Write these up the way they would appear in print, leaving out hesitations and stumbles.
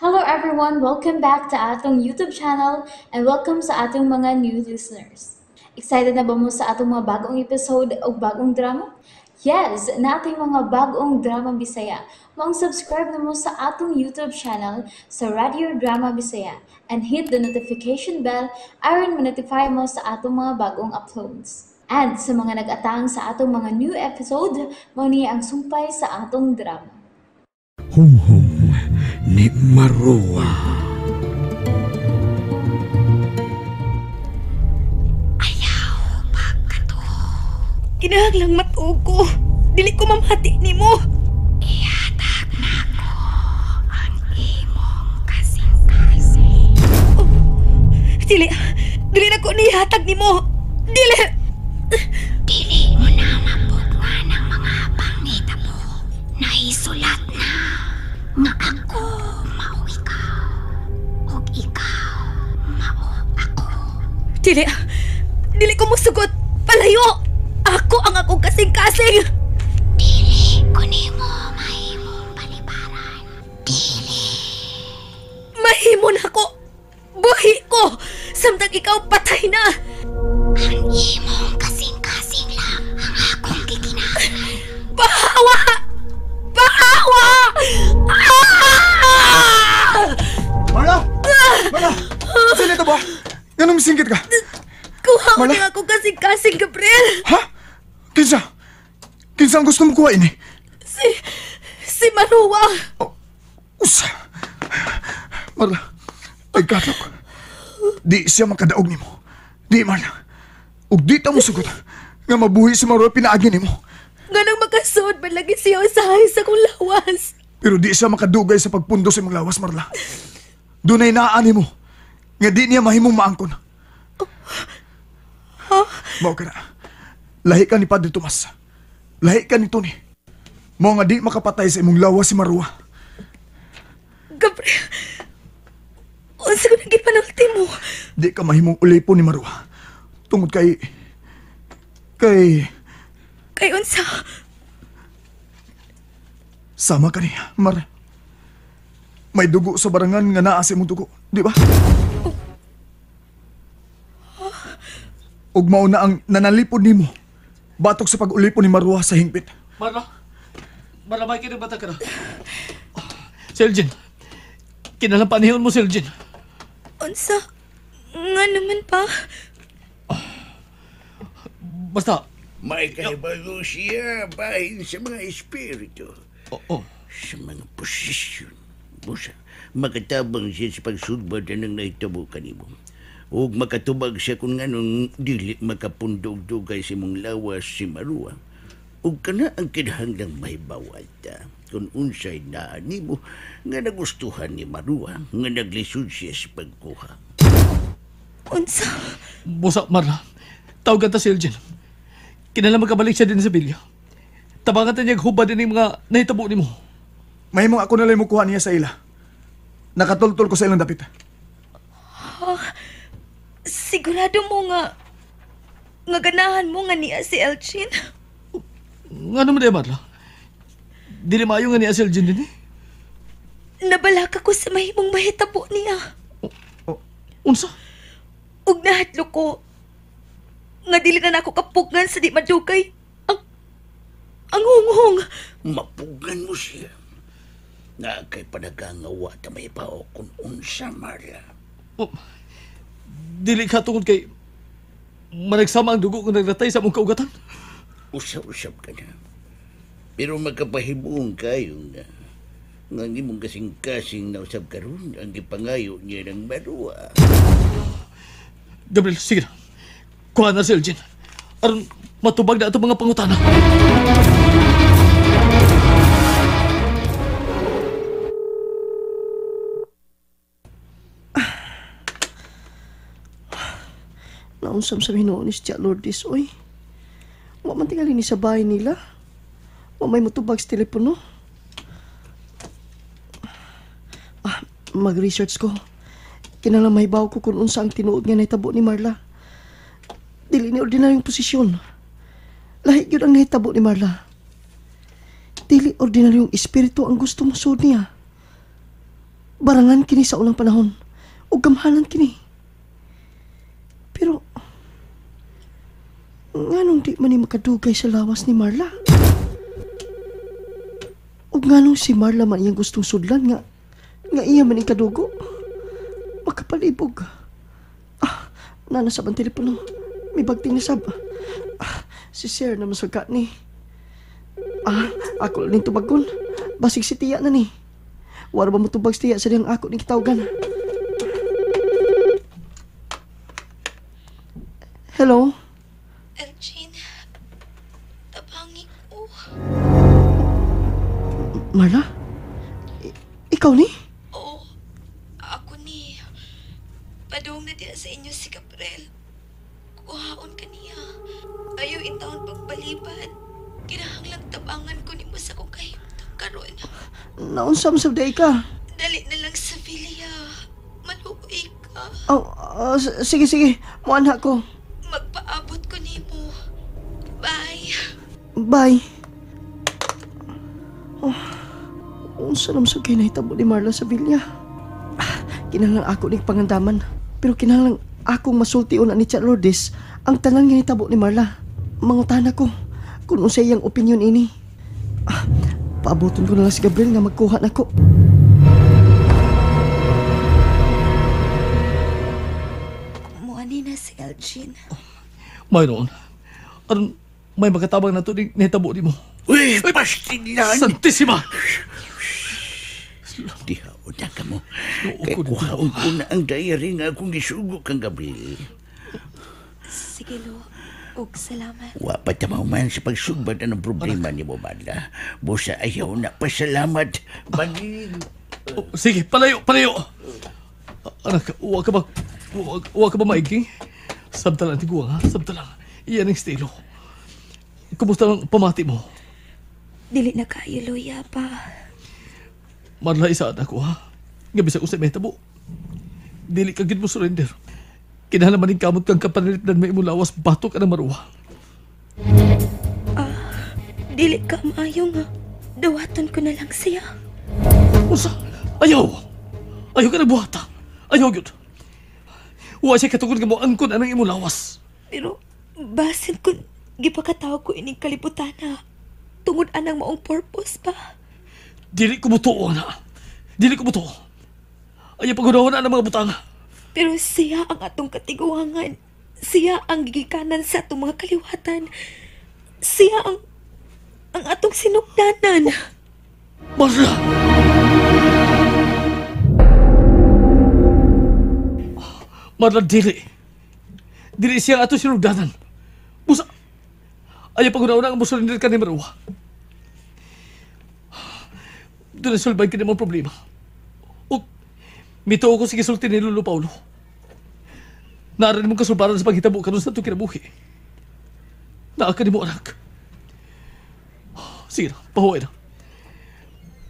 Hello everyone! Welcome back to atong YouTube channel and welcome sa atong mga new listeners. Excited na ba mo sa atong mga bagong episode o bagong drama? Yes! Nating mga bagong drama Bisaya. Maong subscribe na mo sa atong YouTube channel sa Radio Drama Bisaya and hit the notification bell aron ma-notify mo sa atong mga bagong uploads. And sa mga nag-atang sa atong mga new episode, mao ni ang sumpay sa atong drama. Hunghong ni Marua. Ayaw pagkato. Kinahanglang matuog ko. Dili ko mamati nimo. Ihatag na ko ang imong kasing-kasing. Oh, dili. Dili na ko nihatag nimo. Dili. Dili mo na mapugnan ang mga pangitabo. Naisulat na nga ako mao ikaw ug ikaw mao ako. Dili. Dili ko mosugot. Palayo. Ako ang akong kasing-kasing. Dili ko nimo mahimong paliparan. Dili. Mahimo na ako. Buhi ko. Samtang ikaw patay na. Ang imong kasing-kasing lang ang akong gikinahanglan. Pahawa! Pahawa! Ah! Marla! Marla! Sino ito ba? Ganong singkit ka? Kuha ko na akong kasing-kasing, Gabriel. Ha? Kinsa? Kinsa ang gusto mo kuha ini? Si Marua. Oh, usa. Marla, ay katlok. Di siya makadaog nimo. Di, Marla. Ug di ta mo sugot nga mabuhi si Marua pinaagi nimo. Nganong makasuod man lagi siya usahay sa kong lawas. Pero di siya makadugay sa pagpundo sa imong lawas, Marla. Dunay naa nimo nga di niya mahimong maangkon. Huh? Mao ka na. Lahi ka ni Padre Tomas. Lahi ka ni Tony. Mao nga di makapatay sa imong lawas si Marua. Gabriel, unsa ko nang gipanulti mo? Di ka mahimong ulipon ni Marua. Tungod kay... Kay... Kay unsa? Sama ka niya, Mar. May dugo sa barangan nga naa sa imong dugo, di ba? Oh. Ug mao na ang nanalipod nimo batok sa pag-ulipon ni Marua sa hingpit. Marla, Marla, may kinabata ka na. Selgin, kinalampanihan mo, Selgin. Unsa? Nga naman pa? Basta. May kahibalo siya bahin sa mga espiritu. Oo. Sa mga posisyon. Busa, makatabang siya sa pagsugba ng nahitabo kanimo. Ug makatubag siya kung nganong dili makapundog-dugay sa imong lawas si Marua. Ug kana ang kinahanglang mahibawat ta. Kung unsay naa nimo nga nagustuhan ni Marua nga naglisod siya sa pagkuha. Unsa? Busa, Marla. Tawagan ta si Elgin. Kinala magkabalik siya din sa bilya. Tabangan ta niya hubad din yung mga nahitabo nimo. Mahimong ako nala'y mukuha niya sa ila. Nakatultol ko sa ilang dapit. Oh, sigurado mo nga ganahan mo nga niya si Elgin? Nga naman di, Marla. Dili maayo nga niya si Elgin din eh. Nabalaka ko sa mahimong mahitabo niya. Oh, unsa? Ug nahadlok ko nga dili na nako kapugngan sa di madugay. Ang hunghong. Mapugan mo siya. Nga kay panagangawa ta may pao kung unsa, Marla. Oh, dili ka tungod kay managsama ang dugo kung nagratay sa mong kaugatan. Usap-usap ka na. Pero magkapahibuong kayo na nga ang imong kasing-kasing nausap karon ang gipangayo niya ng Marua. Gabriel, sige na. Kuha na si Elgin. Aron matubag na itong mga pangutana. Naunsam sa hinuon ni Tia Lourdes, oy. Wa man tingali ni sa bahay nila. Wa may mutubag sa telepono. Ah, mag-research ko. Kinahanglan mahibaw ko kung unsa ang tinuod nga nahitabo ni Marla. Dili ni ordinaryong posisyon. Lahi gyud ang nahitabo ni Marla. Dili ordinaryong espiritu ang gusto mo sud niya. Barangan kini sa unang panahon ug gamhanan kini. Pero nganong di man ni makadugay sa lawas ni Marla? Ug nganong si Marla man iyang gustong sudlan nga nga iya man ing kadugo? Makapalibog. Ah, nanasab ang telepono. May bagting nasab. Ah, si Sir naman sa ni. Ah, ako lang tubagon. Basig si tiya na ni. Wala ba mo tubag si tiya sa diyang ako ni kitawagan? Hello? Elgin, tabangi ko. Marla? Ikaw ni? Oo, ako ni. Padung na diya sa inyo si Gabriel. Kuhaon ka niya. Ayaw intawon pagbalibad. Kinahanglang tabangan ko nimo sa kong kahimtang karon. Naunsa man sab day ka? Dali na lang sa villa. Maluoy ka. Oh, sige, sige. Muanha ko. Magpaabot ko nimo. Bye. Bye. Oh, unsa naman sa kay nahitabo ni Marla sa villa? Ah, kinahanglan ako ning pangandaman. Pero kinahanglan akong masulti una ni Tia Lourdes ang tanan nga nahitabo ni Marla. Mangutana ko kung unsa iyang opinion ini. Ah, paaboton ko na lang si Gabriel nga magkuha nako. Muani na si Elgin. Mayroon. Aron may makatabang na to ni nahitabo nimo. Uy, pastilan! Santissima! Dihaon na ka mo. Kay kuhaon ko na ang diary nga akong gisugo kang Gabriel. Sige, Lo. Og salamat. Wa pa tamaw man sa pagsugbat ang problema ni mo, Marla. Busa ayaw na pasalamat. Baging. Oh, sige, palayo, palayo. Anak, wa ka ba, wa ka ba maiging? Sabta lang, tiguang ha, sabta lang. Iyan ang estilo. Kumusta ang pamati mo? Dili na kayo, Loya pa. Marla, isa ako ha. Nga bisag usay mahitabo. Dili ka gid mo surrender. Kinahanglan man kamot kang kapanilitdan may imong lawas, batok ka na maruwa. Dili ka maayo nga. Dawaton ko na lang siya. Usa, ayaw! Ayaw ka na buhata. Ayaw gyud. Wa siya katugod nga mo angkon anang imong lawas. Pero basin kun gipakatawag ko ining kalibutana. Tungod anang maong purpose pa. Dili ko mutuo na. Dili ko mutuo. Ayaw paghunahon na ang mga butang. Pero siya ang atong katiguangan. Siya ang gigikanan sa atong mga kaliwatan. Siya ang atong sinugdanan. Marla! Marla, dili. Dili siya ang atong sinugdanan. Busa, ayaw paghunahon ang musurrender ka ni Marua. Doon na sulbay ka ni problema. O, mituo ko sa gisulti ni Lolo Paulo. Naaran mong kasulbaran sa paghitabo karon sa itong kinabuhi. Naa ka ni mo, anak. Sige na, pahuway na.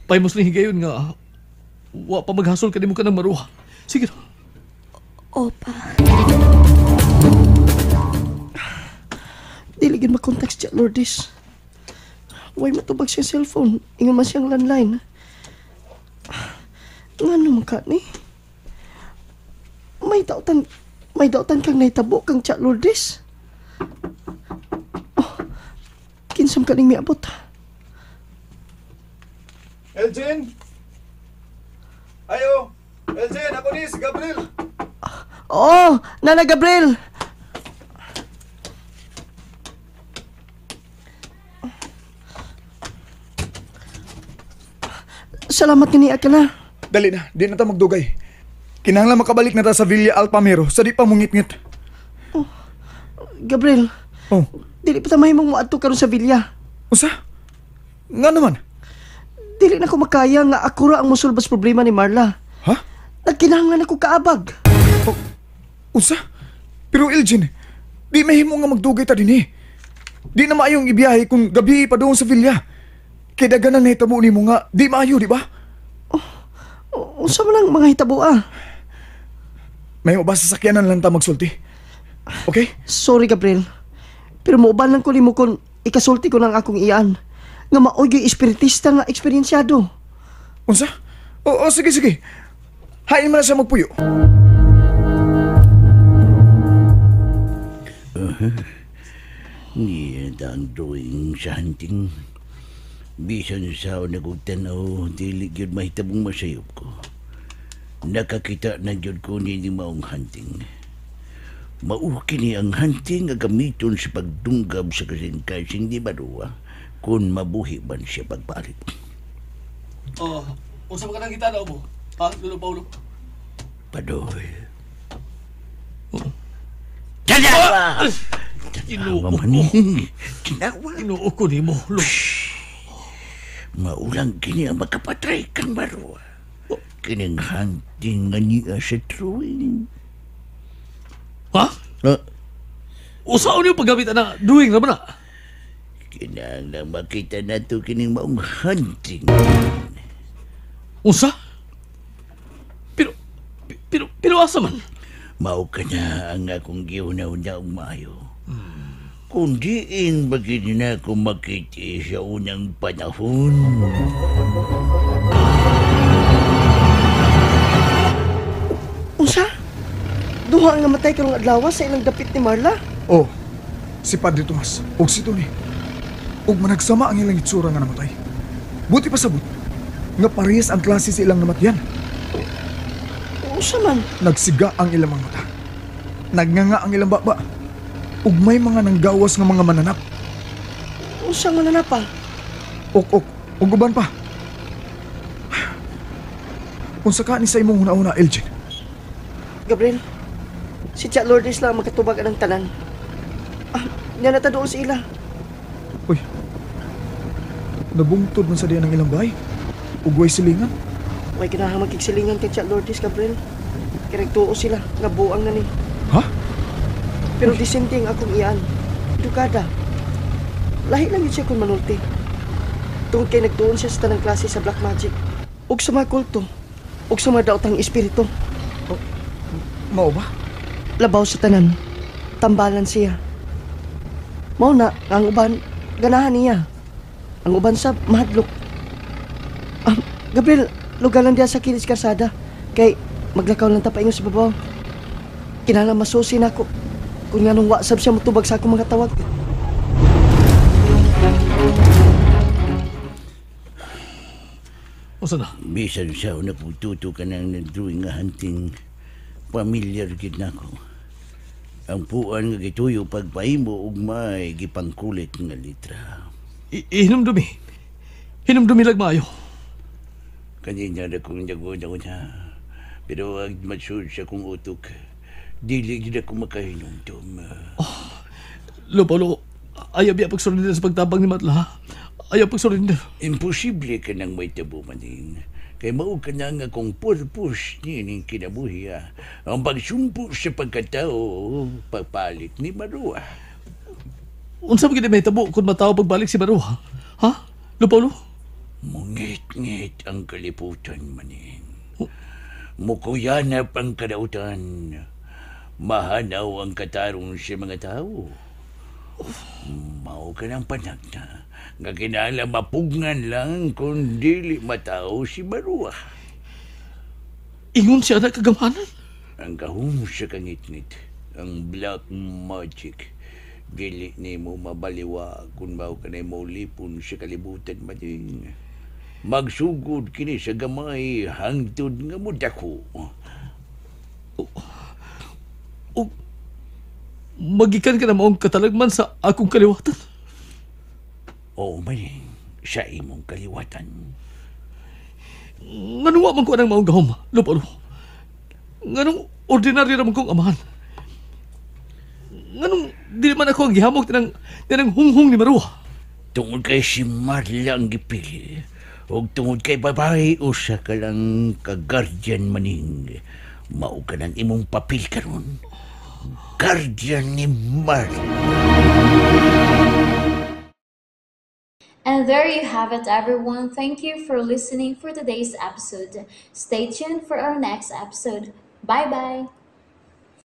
Pahimos ni higayon nga, wa pa maghasol ka ni mo ka ng maruha. Sige na. Opa. Dili gid makontak si Tia Lourdes. Way matubag siyang cellphone. Ingon man siyang landline. Ngano man ka ni? May dautan kang nahitabo kang Tia Lourdes. Oh, kinsam ka ning miabot. Elgin? Ayo! Elgin, ako ni si Gabriel! Oh, Nana Gabriel! Salamat nga niya ka na. Dali na, di na ta magdugay. Kinahanglan makabalik na ta sa Villa Alpamiro sa di pa mungitngit. Oh, Gabriel. Oh. Dili pa ta mahimong moadto karon sa villa. Usa? Nga naman? Dili na ko makaya nga ako ra ang mosulbas problema ni Marla. Ha? Nagkinahanglan ako kaabag. Oh, usa? Pero Elgin, di mahimo nga magdugay ta dinhi. Di na maayong ibiyahe kung gabi pa doon sa villa. Kay daghan ang nahitabo nimo nga di maayo, di ba? Oh, unsa man ang mga hitabo ah? May ba sa sakyanan lang ta magsulti? Okay? Sorry, Gabriel. Pero muuban lang ko nimo kung ikasulti ko lang akong iyan. Nga maoy gyud espiritista nga eksperyensyado. Unsa? Oo, sige, sige. Hain man na siya magpuyo. Niya ang drawing sa hunting. Bisan sa nagugtanaw, dili gyud mahitabong masayop ko. Nakakita na gyud ko ni maong hunting. Mao kini ang hunting nga gamiton sa pagdunggab sa kasing-kasing ni Marua kung mabuhi man siya pagbalik. Oh, unsa man ka nang gitanaw mo? Ha, Lolo Paulo? Padoy. Tanawa! Ginoo Tanawa ko. maning. Tanawa. Ginoo ko nimo, Lolo. Maulang kini ang makapatay kang Marua. Kining hunting nga niya sa drawing. Ha? Ah, Usaon yung paggamit na drawing naman na? kinahanglan makita nato kining maong hunting. Unsa? Pero asa man? Mao ka na ang akong gihuna-una og maayo. Kung diin ba gid na ako makita sa unang panahon. Unsa? Duha ang namatay karong adlaw sa ilang dapit ni Marla? Oh, si Padre Tomas ug si Tony. Ug managsama ang ilang itsura nga namatay. Buti pa sabot nga parehas ang klase sa ilang namatyan. Unsa man? Nagsiga ang ilang mga mata. Nagnganga ang ilang baba. Ug may mga nanggawas nga mga mananap. Unsa mananap pa? Ok, ug uban pa. Unsa ka ni sa imong una-una, Elgin? Gabriel, si Tia Lourdes lang ang makatubag anang tanan. Ah, niya na ta doon sa ila. Uy, nabungtod man sa diyan ang ilang bahay. Ug way silingan. May kinahanglan magkigsilingan kay Tia Lourdes, Gabriel. Kaya nagtuo sila, nga buang na ni. Ha? Pero disente ang akong iyan. Edukada. Lahi lang yun siya kung manulti. Tungod kay nagtuon siya sa tanang klase sa black magic. Ug sa mga kulto. Ug sa mga daotang espiritu. Oh, mao ba? Labaw sa tanan. Tambalan siya. Mao na, ang uban, ganahan niya. Ang uban sa mahadlok. Ah, Gabriel, lugar lang diya sa kilis karsada. Kay maglakaw lang ta paingon sa babaw. Kinahanglan masusi nako. Kung nganong wa sab siya motubag sa akong mga tawag. Unsa na? Bisan sa una pagtuto ka nang nag-drawing nga hunting, familiar gid nako. Ang puan nga gituyo pagpahimo ug may gipangkulit nga litra. Hinumdumi. Hinumdumi lag maayo. Kanina na kong naguna-una. Pero ang magsud sa kong utok, dili gid ako makahinumdum. Oh, Lo Paulo, ayaw biya pagsurrender sa pagtabang ni Matla, ha? Ayaw pagsurrender. Imposible ka nang may tabo maning. Kay mao ka na nga kung purpose nining kinabuhi, ha? Ang pagsumpo sa pagkatao, pagpalit ni Marua. Unsa man gid may tabo kung matao pagbalik si Marua? Ha? Lo Paulo? Mungit-ngit ang kaliputan maning. Mukuyanap ang kadautan. Mahanaw ang katarong sa mga tao. Mao ka ng panagna nga kinahanglan mapugngan lang kung dili matao si Marua. Ingon siya na kagamanan. Ang gahom sa kangitngit, ang black magic, dili nimo mabaliwa kung mao ka na maulipon sa kalibutan maning. Magsugod kini sa gamay hangtod nga mudako. O, magikan ka na maong katalagman sa akong kaliwatan. Oo, maning, sa imong kaliwatan. Nganong wa man ko anang maong gahom, Lo Paulo? Nganong ordinaryo naman kong amahan? Nganong di man ako ang gihamok tinang hunghong ni Marua? Tungod kay si Marla ang gipili, ug tungod kay babae, usa ka lang ka-guardian maning. Mao ka ng imong papel karon. Guardian ni Marla. And there you have it, everyone. Thank you for listening for today's episode. Stay tuned for our next episode. Bye-bye!